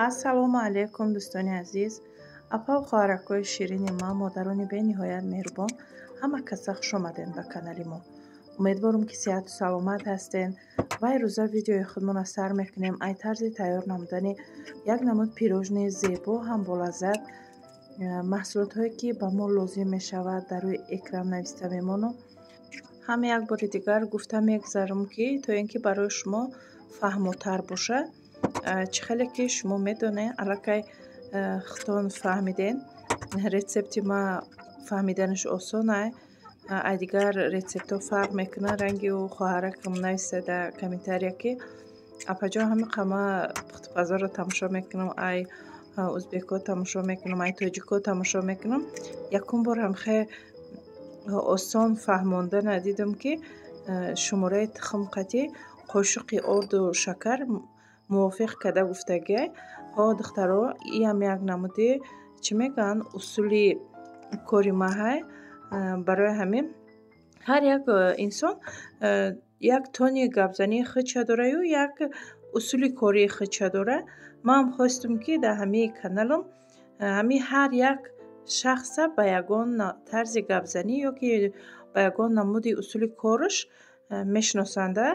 Ассалому алайкум, дӯстони азиз, апаву хоҳаракҳои ширини ман, модарони бениҳоят меҳрубон, ҳама каса хуш омадем ба канали мо. Умедворум, ки сиҳату саломат ҳастен. Ва ирӯза видеои худмона сар мекунем ай тарзи тайёр намудани як намуд пирожные зебо ҳам болаззат. Маҳсулотҳое, ки ба мо лозим мешавад, дар рӯи экран нависта мемонам. Ҳам як бори дигар гуфта мегузарам, ки то ин ки барои шумо фаҳмотар бошад. Чӣ хеле ки шумо медонед, аллакай худтон фаҳмиден, рецепти ма фаҳмиданаш осон ай, ай дигар рецептҳо фарқ мекунад. Ранги ӯ хоҳаракам нависта дар комментария, ки апаҷон, ҳамин қама пухтупазоро тамошо мекунам, ай узбекҳо тамошо мекунам, ай тоҷикҳо тамошо мекунам, якум бор ҳам хе осон фаҳмондана дидам, ки шумораи тухм қатӣ қошуқи орду шакар мувофиқ карда гуфтагиай. Ҳо, духтаро, иам як намуди, чӣ мегӯянд, усули кори маҳай. Барои ҳамин ҳар як инсон як тони гапзании худша дораю як усули кории худша дорад. Манам хостум, ки дар ҳамаи каналам ҳамин ҳар як шахса ба ягон тарзи гапзанӣ ё ки ба ягон намуди усули кораш мешиносанда,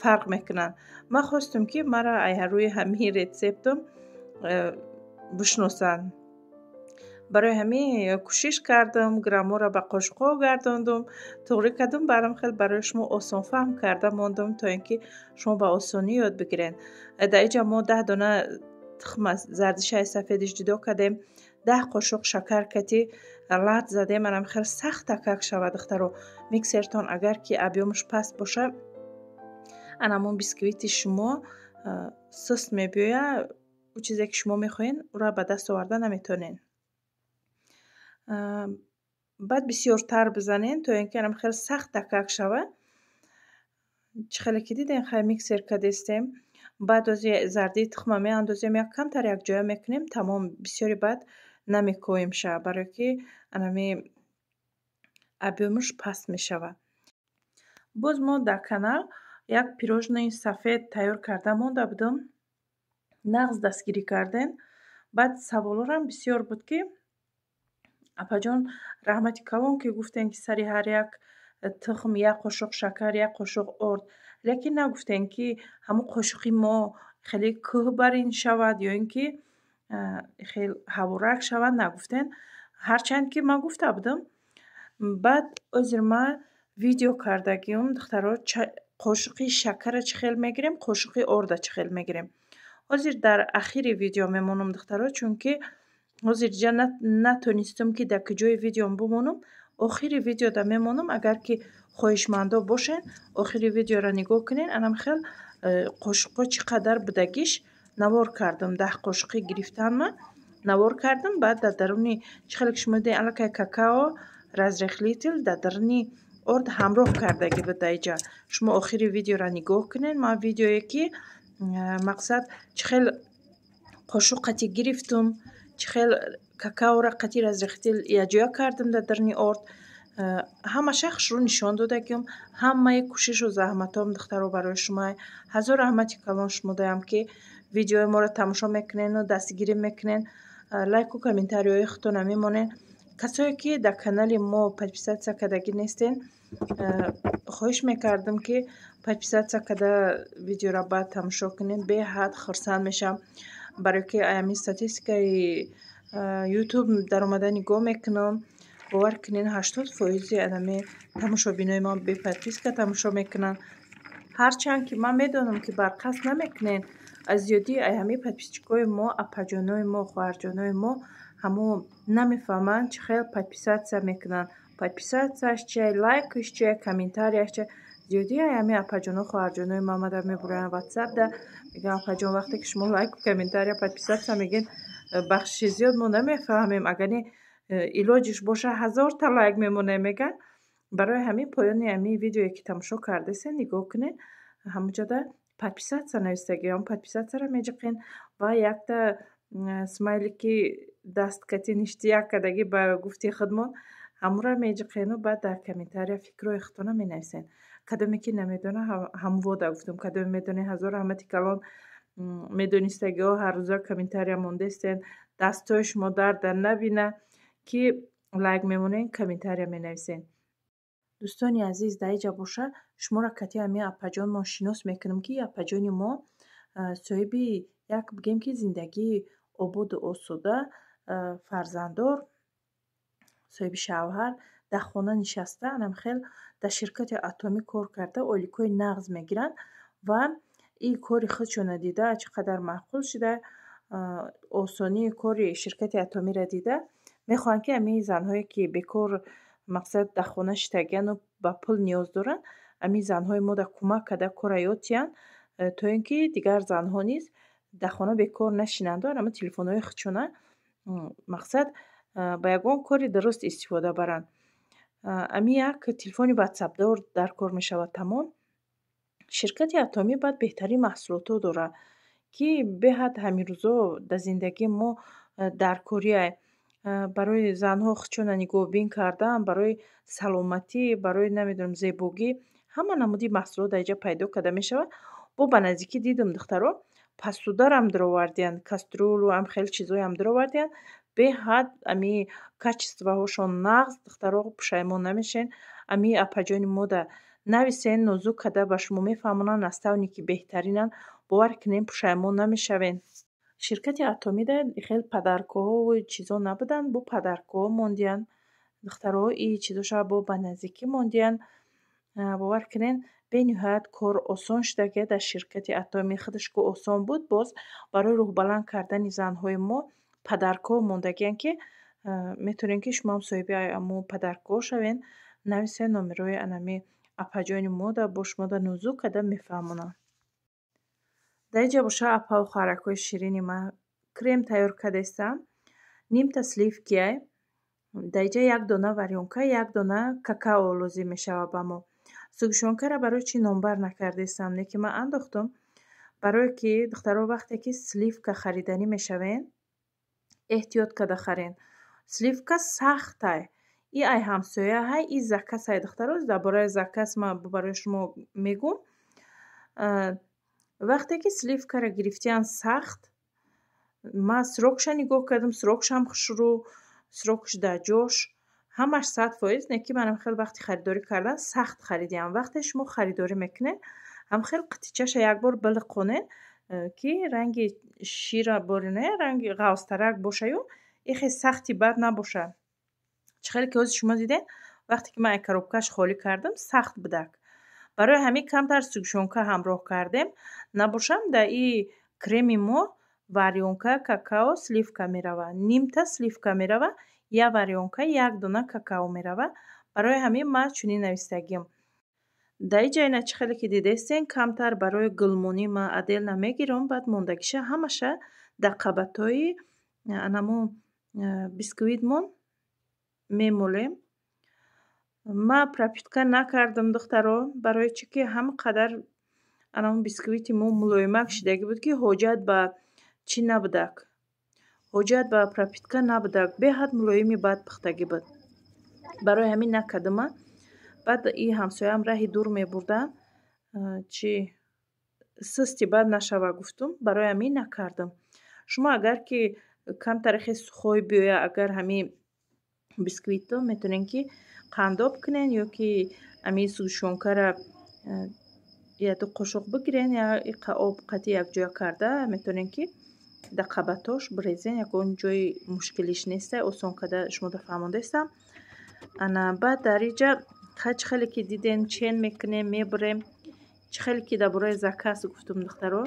фарқ мекунанд. Ман хостум, ки маро ай рӯи ҳамин рецептам бишносанд. Барои ҳамин кӯшиш кардам, грамморо ба қошуқҳо гардондум, туғрӣ кардум, барам хел барои шумо осонфаҳм карда мондум, то ин ки шумо ба осонӣ ёд бигиред. Дар инҷа мо 10 дона тухм аз зардишаи сафедиш ҷудо кардем, 10 қошуқ шакар кати лат задем, анам хел сахт такак шавад. Духтаро, миксертон агар ки объёмаш паст боша, анамон бисквити шумо суст мебиёяд, ӯ чизе ки шумо мехоҳед, ӯро ба даст оварда наметавонед. Баъд бисёртар бизанед, то ин ки анам хеле сахт такак шавад. Чӣ хеле ки дидем, хай, миксер кардестем. Баъд ози зардии тухма меандозем, як камтар якҷоя мекунем, тамом. Бисёри баъд намекоҳем ша, барое ки анами объёмаш паст мешавад. Боз мо дар канал як пирожные сафед тайёр карда монда будам, нағз дастгирӣ кардем. Баъд саволорам бисёр буд, ки апаҷон, раҳмати калон, ки гуфтем, ки сари ҳар як тухм як қошуқ шакар, як қошуқ орд, лекин нагуфтем, ки ҳамун қошуқи мо хеле кӯҳ барин шавад ё ин ки хел ҳаворак шавад, нагуфтем, ҳарчанд ки ман гуфта будам. Баъд ҳозир ман видео кардагиам, духтаро, қошуқи шакара чӣ хел мегирем, қошуқи орда чӣ хел мегирем. Ҳозир дар ахири видео мемонам, духтаро, чунки ҳозир ҷа натонистам, ки дар куҷои видеом бимонам. Охири видеода мемонам. Агар ки хоҳишмандо бошед, охири видеоро нигоҳ кунед. Анам хел қошуқҳо чӣ қадар будагиш навор кардам, 10 қошуқӣ гирифтан ман навор кардам. Баъд дар даруни, чӣ хеле ки шумо дидед, аллакай какао разрыхлитель дар даруни орд ҳамроҳ кардагӣ буд. Дар иҷа шумо охири видеоро нигоҳ кунед. Ман видеое ки мақсад чӣ хел қошуқ қати гирифтум, чӣ хел какаоро қати разрыхлитель якҷоя кардам дар даруни орд, ҳамаша хушрӯ нишон додагиам. Ҳамаи кӯшишу заҳматҳом, духтаро, барои шумо. Ҳазор раҳмати калон шумо даям, ки видеои моро тамошо мекунену дастгирӣ мекунен, лайку комментариҳои худтона мемонед. Касое ки дар канали мо подписаться кардагӣ нестен, хоҳиш мекардам, ки подписаться карда, видеоро баъд тамошо кунед. Беҳад хурсанд мешавам, барое ки ҳамин статистикаи Ютуб даромада нигоҳ мекунам, бовар кунед, 80 фоизи анами тамошобинои ман бе подписка тамошо мекунанд. Ҳарчанд ки ман медонам, ки барқасд намекунед, аз зиёдии ай ҳамаи подписчикои мо, апаҷонои мо, хоҳарҷонои мо ҳамо намефаҳманд, чӣ хел подписаться мекунанд, подписатьсяш чия, лайкаш чия, комментарияш чия. Зиёдии ай ҳамаи апаҷоно, хоҳарҷонои ма мада мебуранд Ватсапда, мегӯянд: «Апаҷон, вақте ки шумо лайку, комментария, подписаться мегӯед, бахшиши зиёд, мо намефаҳмем. Агар не, илоҷиш боша, ҳазорта лайк мемонем», мегӯянд. Барои ҳамин поёни ҳамин видеое ки тамошо кардесен, нигоҳ кунед, ҳамонҷода подписаться навистагӣ, ҳамон подписатьсяро меҷиқен ва якта смайлики дасткати ништияк кардагӣ, ба гуфти худмон, ҳамонро меҷиқену баъд дар комментария фикрҳои худтона менависед. Кадоме ки намедона, ҳамвода гуфтам, кадоме медонед, ҳазор раҳмати калон. Медонистагиҳо ҳаррӯза комментария мондестен, дастҳои шумо дарда набина, ки лайк мемонен, комментария менависен. Дӯстони азиз, дар иҷа боша, шуморо кати ҳамин апаҷонмон шинос мекунам, ки апаҷони мо соҳиби як, бигем ки, зиндагии ободу осуда, фарзанддор, соҳиби шавҳар, дар хона нишаста, анам хел дар ширкати Атомӣ кор карда, ойликҳои нағз мегиранд ва ин кори худшона дида, чӣ қадар маъқул шуда, осонии кори ширкати Атомиро дида, мехоҳанд, ки ҳамин занҳое, ки бекор, мақсад, дар хона шитагиану ба пул ниёз доранд, ҳамин занҳои мо дар кӯмак карда, кора ёд диҳанд, то ин ки дигар занҳо низ дар хона бекор нашинанду ҳама телефонҳои худшона, мақсад, ба ягон кори дуруст истифода баранд. Ҳамин як телефони ватсапдор дар кор мешавад, тамом. Ширкати Атомӣ баъд беҳтарин маҳсулотҳо дорад, ки беҳад ҳамин рӯзо дар зиндагии мо даркориай барои занҳо худшона нигоҳбин кардан, барои саломатӣ, барои, намедонам, зебогӣ, ҳама намуди маҳсулот дар инҷа пайдо карда мешавад. Бо ба наздикӣ дидам, духтаро, посударам даровардиянд, кастрюлю ам хеле чизоям даровардиянд. Беҳад ами качествоҳошон нағз, духтаро, пушаймон намешен. Ами апаҷони мо да нависен, нозук карда ба шумо мефаҳмонанд, наставники беҳтаринанд, бовар кунем, пушаймон намешавен. Ширкати Атомида хеле подаркаҳову чизо набуданд, бо подаркаҳо мондиянд. Духтаро, и чизоша бо ба наздикӣ мондиянд. Бовар кунен, бениҳоят кор осон шудагия дар ширкати Атомӣ. Худаш ку осон буд, боз барои рӯҳбаланд кардани занҳои мо подаркаҳо мондагиянд, ки метавонед, ки шумоам соҳиби ҳамо подаркаҳо шавен. Нависен номерои анами апаҷони мо да, бо шумо да нозук карда мефаҳмонанд. Дар инҷа боша, апаву хоҳаракҳои ширини ман, крем тайёр кардастам. Нимта сливкиай. Дар инҷа як дона варёнка, як дона какао лозим мешавад ба мо. Сгущёнкаро барои чӣ номбар накардастам, не ки ман андохтум? Барое ки, духтаро, вақте ки сливка хариданӣ мешавен, эҳтиёт карда харен. Сливка сахтай. И ай ҳамсояҳай, и заказ ай, духтаро. Дар бораи заказ ман барои шумо мегӯм. Вақте ки сливкаро гирифтиян сахт, ман срокша нигоҳ кардам, срокшам хушрӯ, срокш дар ҷош, ҳамаш 100%, не ки манам хеле вақти харидорӣ кардан сахт харидиам. Вақте шумо харидорӣ мекунед, ҳам хел қитичаша як бор билиқонед, ки ранги шира борине, ранги ғафзтарак бошаю, ихе сахти бад набошад. Чӣ хеле ки ҳозир шумо дидед, вақте ки ман коробкаш холӣ кардам, сахт будак. Барои ҳамин камтар сгущёнка ҳамроҳ кардем. Набошам, дар и креми мо варёнка, какао, сливка меравад. Нимта сливка меравад, як варёнка, як дона какао меравад. Барои ҳамин ман чунин навистагиам. Дар инҷа ина, чӣ хеле ки дидестен, камтар барои гулмонӣ ман отдельно мегирам, баъд мондагиша ҳамаша дар қабатҳои анамо бисквитмон мемолем. Ман пропитка накардам, духтаро, барои чӣ ки ҳама қадар анамо бисквити мо мулоимак шидагӣ буд, ки ҳоҷат ба чӣ набудак, ҳоҷат ба пропитка набудак. Беҳад мулоими бад пухтагӣ буд. Барои ҳамин накардама. Баъд и ҳамсояам раҳи дур мебурданд, чӣ сусти бад нашава гуфтум, барои ҳамин накардам. Шумо агар ки камтар хе сухой биёя, агар ҳамин бисквитто, метавонед, ки қандоб кунен ё ки ҳамин сгущёнкара як-ду қошуқ бигирен, иқа об қатӣ якҷоя карда, метавонед, ки дар қабатҳош бирезен. Ягон ҷои мушкилиш неста, осон карда шумо фаҳмондаистам. Ана, баъд дар инҷа чӣ хеле ки дидем, чен мекунем, мебурем. Чӣ хеле ки дар бораи заказ гуфтум, духтаро,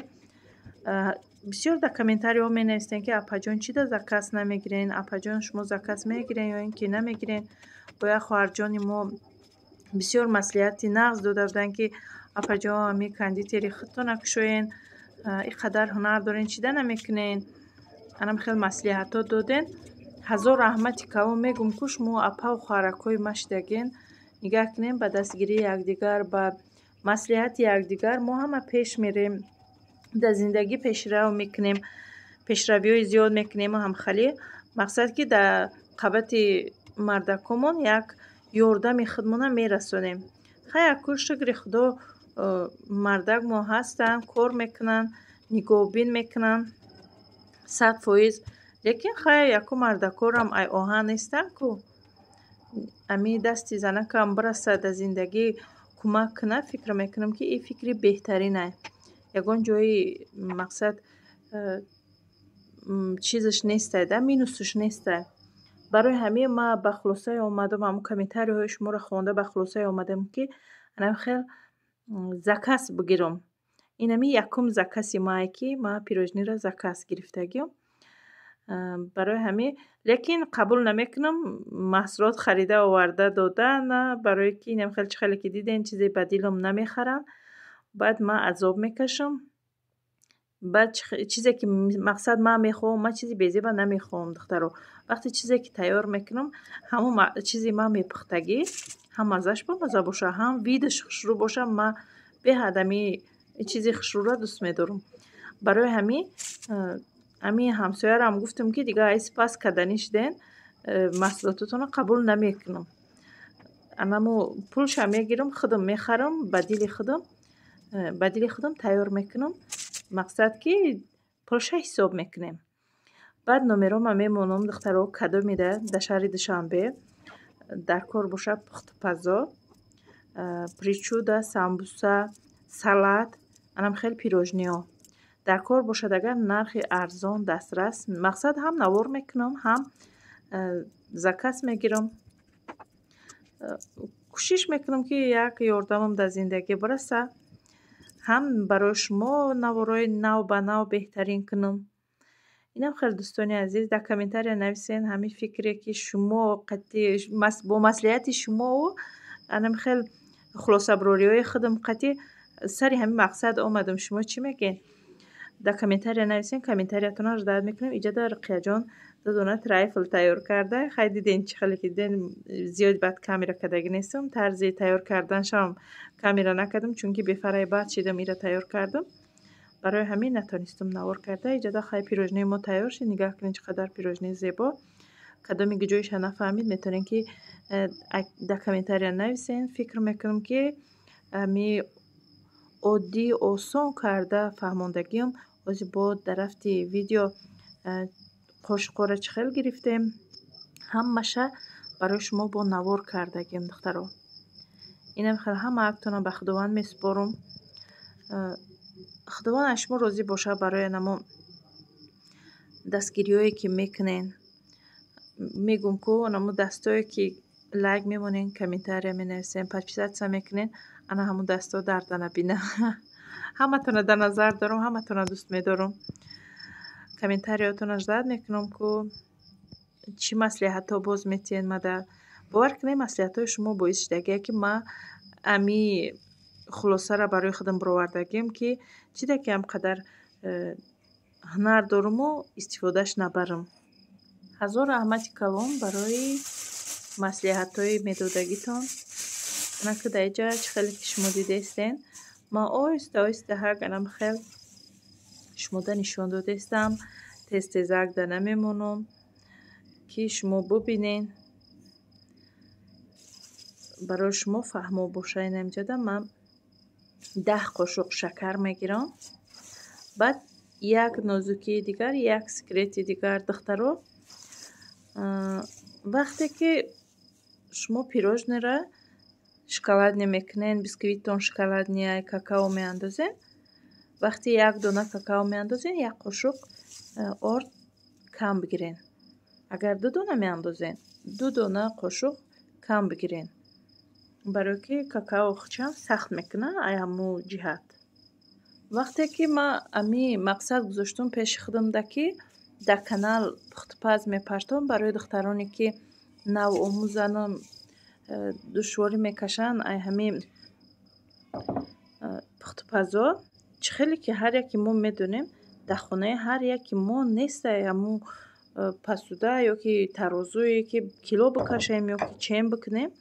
бисёр дар комментариҳо менависем, ки апаҷон, чӣ да заказ намегирен, апаҷон, шумо заказ мегирен ё ин ки намегирен? Бо як хоҳарҷони мо бисёр маслиҳати нағз дода буданд, ки апаҷон, ҳамин кондитери худтона кушоен, ин қадар ҳунар дорен, чида намекунен? Анам хеле маслиҳатҳо доден, ҳазор раҳмати калон мегӯм, ку шумо апаву хоҳаракҳои ма шидаген. Нигаҳ кунем, ба дастгирии якдигар, ба маслиҳати якдигар мо ҳама пеш мерем, дар зиндагӣ пешрав мекунем, пешравиҳои зиёд мекунему ҳамхалӣ, мақсад, ки дар қабати мардакомон як ёрдами худмона мерасонем. Хай, акӯ, шукри Худо, мардак мо ҳастанд, кор мекунанд. Нигоҳубин мекунанд 100%. Лекин хай, яку мардакорам ай оҳан нестанд ку. Ами дасти занакам бирасад, дар зиндагӣ кӯмак кунад, фикр мекунам, ки ин фикри беҳтаринай. Ягон ҷои, мақсад, чизаш нестай да, минусаш нестай. Барои ҳамин ман ба хулосае омадам, ҳамун комментарийҳои шуморо хонда, ба хулосае омадам, ки анам хел заказ бигирам. Инами якум закази мае, ки ман пирожныйро заказ гирифтагиам. Барои ҳамин, лекин қабул намекунам маҳсулот харида оварда дода, на, барое ки инам хел, чӣ хеле ки дидем, чизе ба дилам намехарам, баъд ман азоб мекашам. Баъд чизе ки, мақсад, ман мехоҳам, ман чизи безеба намехоҳам, духтаро. Вақте чизе ки тайёр мекунам, ҳамон чизи ман мепухтагӣ ҳам маззаш бамазза боша, ҳам видаш хушрӯ боша. Ман беҳад ами чизи хушрӯро дӯст медорам. Барои ҳамин ҳамин ҳамсоярам гуфтам, ки дигар ай сипас карданӣ шуден, маҳсулотатонро қабул намекунам. Анамо пулша мегирам, худам мехарам, ба дили худам тайёр мекунам. Мақсад, ки пулша ҳисоб мекунем. Баъд номерома мемонам, духтаро. Кадомида дар шаҳри Душанбе дар кор боша, пухтупазо, причуда, самбуса, салат, анам хел пирожныйҳо дар кор бошад, агар нархи арзон, дастрас, мақсад, ҳам навор мекунам, ҳам заказ мегирам. Кӯшиш мекунам, ки як ёрдамам дар зиндагӣ бираса, ҳам барои шумо наворҳои нав ба нав беҳтарин кунам. Инам хеле, дӯстони азиз, дар комментария нависен ҳамин фикре, ки шумо бо маслиҳати шумоу анам хел хулосабарориҳои худам қатъи сари ҳамин мақсад омадам. Шумо чӣ мегӯед? Дар комментария нависен, комментариятонро ждать мекунем. Иҷода Руқияҷон ду дона трайфл тайёр карда. Хай, диден, чӣ хеле ки диден, зиёд баъд камера кардагӣ нестам. Тарзи тайёр карданшам камера накардам, чунки бефарай баъд шидам ира тайёр кардам. Барои ҳамин натонистам навор карда. Иҷода хай, пирожныйи мо тайёр шид. Нигаҳ кунед, чӣ қадар пирожныйи зебо. Кадоме ки ҷоиша нафаҳмид, метавонед, ки дар комментария нависен. Фикр мекунам, ки ами оддӣ, осон карда фаҳмондагиам. Ҳозир бо дар рафти видео қошуқҳоро чӣ хел гирифтем, ҳамаша барои шумо бо навор кардагим, духтаро. Инам хел ҳамаактонро ба Худованд месупорам. Худованд аз шумо розӣ бошад барои анамо дастгириҳое, ки мекунен. Мегӯм ку, анамо дастое, ки лайк мемонен, комментария менависен, подписаться мекунен, ана ҳамун дастҳо дарда набина. Ҳаматонро дар назар дорам, ҳаматонро дӯст медорам. Комментариётонро ждать мекунам ку, чӣ маслиҳатҳо боз метиҳед мада. Бовар кунед, маслиҳатҳои шумо боис шудагие, ки ман ами хулосаро барои худам баровардагиам, ки чӣ даки ҳам қадар ҳунар доруму истифодааш набарам. Ҳазор раҳмати калон барои маслиҳатҳои медодагитон. Анаки дар инҷа, чӣ хеле ки шумо дидаистен, ман оҳиста оҳиста ҳак анам хел шумода нишон додаистам. Тез тезак да намемонам, ки шумо бубинен, барои шумо фаҳмо боша. Инамҷода ман 10 қошуқ шакар мегирам. Баъд як нозукии дигар, як секрети дигар, духтаро. Вақте ки шумо пирожныйро шоколадный мекунен, бисквитон шоколадный, какао меандозен, вақте як дона какао меандозен, як қошуқ орд кам бигирен. Агар ду дона меандозен, ду дона қошуқ кам бигирен, барое ки какао хучам сахт мекунад. Ай ҳамун ҷиҳат, вақте ки ман ами мақсад гузоштум пеши худамда, ки дар канал пухтупаз мепартом барои духтароне, ки навомӯзану душворӣ мекашанд, ай ҳамин пухтупазо, чӣ хеле ки ҳар яке мо медонем, дар хонаи ҳар яке мо нестай ҳамун посуда ё ки тарозуе, ки кило бикашем ё ки чен бикунем,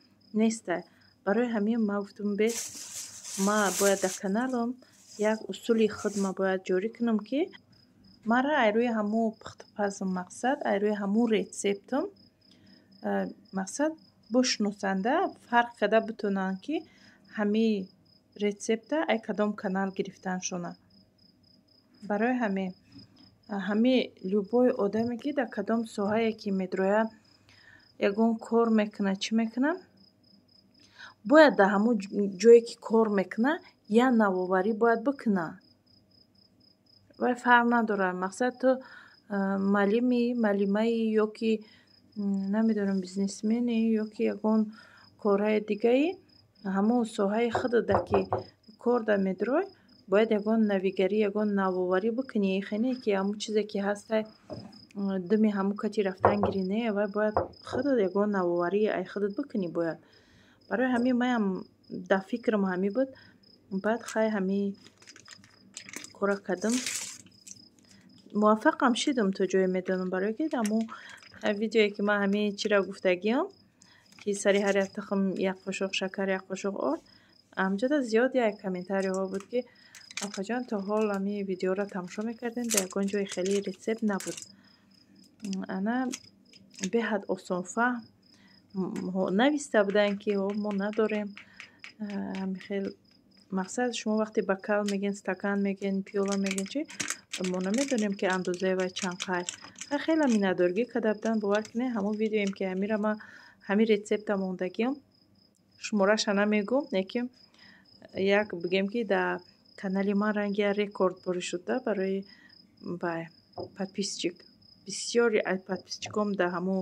нестай. Барои ҳамин ман гуфтам, бес, ман бояд дар каналам як усули худ ма бояд ҷорӣ кунам, ки мара ай рӯи ҳамун пухтупазм, мақсад, ай рӯи ҳамун рецептам, мақсад, бошиносанда, фарқ карда битонанд, ки ҳамин рецепта ай кадом канал гирифтаншона. Барои ҳамин ҳами любой одаме, ки дар кадом соҳае ки медрояд, ягон кор мекунад, чӣ мекунад, бояд дар ҳамон ҷое ки кор мекунад, як навоварӣ бояд бикунад. Вай фарқ надорад, мақсад, ту муаллимӣ, муаллимаӣ ё ки, намедонам, бизнесменӣ ё ки ягон кораи дигаӣ, ҳамон соҳаи худата ки кор дар медрой, бояд ягон навигарӣ, ягон навоварӣ бикунӣ. Хеле ки ҳамон чизе ки ҳастай, думи ҳамон кати рафтан гирӣ, не, вай бояд худат ягон навоварӣ ай худат бикунӣ бояд. Барои ҳамин маям дар фикрам ҳамин буд. Баъд хай ҳамин кора кардам, муваффақам шидам то ҷое медонам, барое ки ҳамон видеое ки ман ҳамин чиро гуфтагиам, ки сари ҳар як тухм як қошуқ шакар, як қошуқ орд, ҳамҷода зиёд як комментарийҳо буд, ки апаҷон, то ҳол ҳамин видеоро тамошо мекардем, дар ягон ҷои хеле рецепт набуд. Ана беҳад осонфаҳм нависта буданд, ки мо надорем ҳамин хел. Мақсад, шумо вақте бокал мегӯен, стакан мегӯен, пиёла мегӯен, чи мо намедонем, ки андозаи вай чанд қай. Хеле миннатдоргӣ карда буданд. Бовар кунед, ҳамон видеоем ки ҳамира ман ҳамин рецепта мондагиам, шумораша намегӯм, лекин як бигем, ки дар канали ман ранги як рекорд борӣ шуда барои вай подписчик. Бисёри аз подписчиком дар ҳамон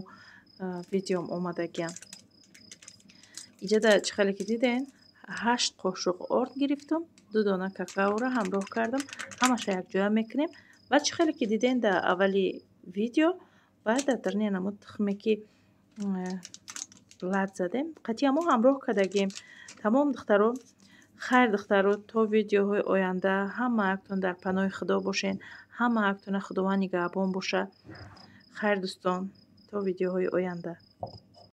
видеом омадагианд. Иҷода чӣ хеле ки диден, 8 қошуқ орд гирифтум, 2 дона какаоро ҳамроҳ кардам, ҳамаша якҷоя мекунем. Баъд чӣ хеле ки диден дар аввали видео, баъд дар даруни ҳамон тухме ки лат задем, қатъи ҳамо ҳамроҳ кардагем. Тамом, духтаро. Хайр, духтаро, то видеоҳои оянда ҳамаактон дар паноҳи Худо бошен, ҳамаактона Худованд нигаҳбон бошад. Хайр, дӯстон, то видеоҳои оянда.